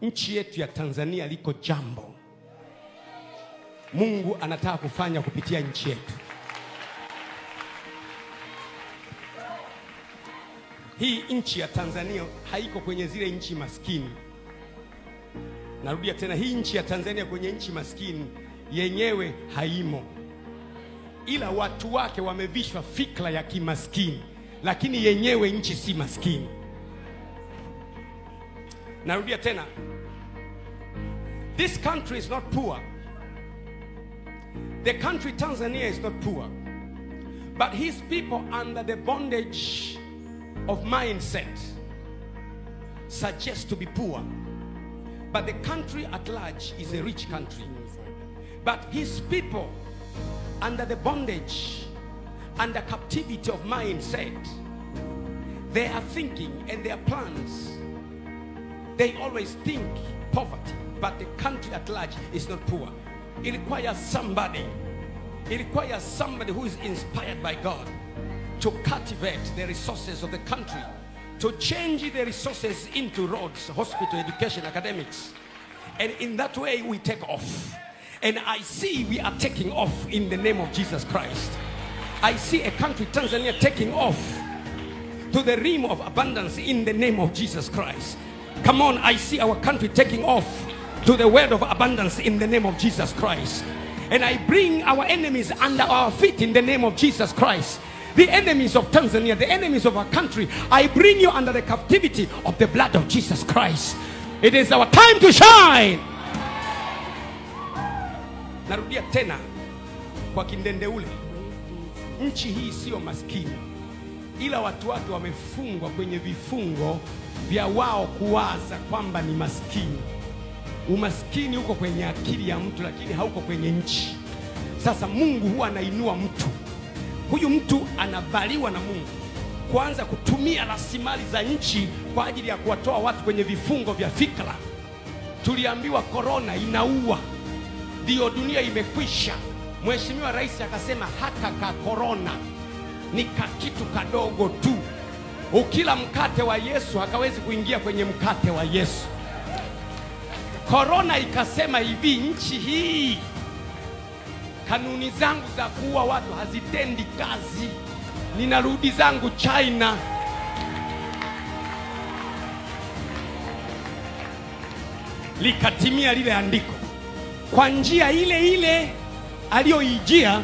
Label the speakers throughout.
Speaker 1: Nchi yetu ya Tanzania liko jambo Mungu anataka kufanya kupitia nchi yetu. Hii nchi ya Tanzania haiko kwenye zile nchi maskini. Narudia tena, hii nchi ya Tanzania kwenye nchi maskini yenyewe haimo, ila watu wake wamevishwa fikra ya kimaskini, lakini yenyewe nchi si maskini. Narudia tena, this country is not poor. The country Tanzania is not poor, but his people under the bondage of mindset suggest to be poor. But the country at large is a rich country. But his people under the bondage, under captivity of mindset, they are thinking and their plans, they always think poverty, but the country at large is not poor. It requires somebody, it requires somebody who is inspired by God to cultivate the resources of the country, to change the resources into roads, hospital, education, academics. And in that way, we take off. And I see we are taking off in the name of Jesus Christ. I see a country, Tanzania, taking off to the realm of abundance in the name of Jesus Christ. Come on, I see our country taking off to the world of abundance in the name of Jesus Christ. And I bring our enemies under our feet in the name of Jesus Christ. The enemies of Tanzania, the enemies of our country, I bring you under the captivity of the blood of Jesus Christ. It is our time to shine. Narudia tena kwa Kindende ule, nchi hii siyo maskini, ila watu wake wamefungwa kwenye vifungo vya wao kuwaza kwamba ni maskini. Umaskini uko kwenye akili ya mtu, lakini hauko kwenye nchi. Sasa Mungu huwa anainua mtu, huyu mtu anavaliwa na Mungu kuanza kutumia rasilimali za nchi kwa ajili ya kuwatoa watu kwenye vifungo vya fikra. Tuliambiwa korona inaua, ndiyo dunia imekwisha. Mheshimiwa Rais akasema haka ka korona ni kakitu kadogo tu, ukila mkate wa Yesu hakawezi kuingia kwenye mkate wa Yesu. Korona ikasema hivi, nchi hii kanuni zangu za kuua watu hazitendi kazi, ninarudi zangu China. Likatimia lile andiko kwa njia ile ile aliyoijia,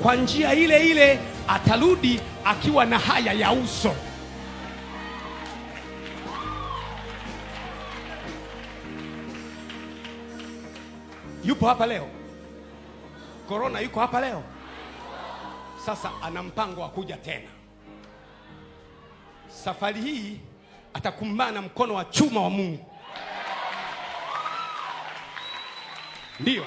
Speaker 1: kwa njia ile ile atarudi akiwa na haya ya uso. Yupo hapa leo? Korona yuko hapa leo? Sasa ana mpango wa kuja tena. Safari hii atakumbana mkono wa chuma wa Mungu. Ndiyo.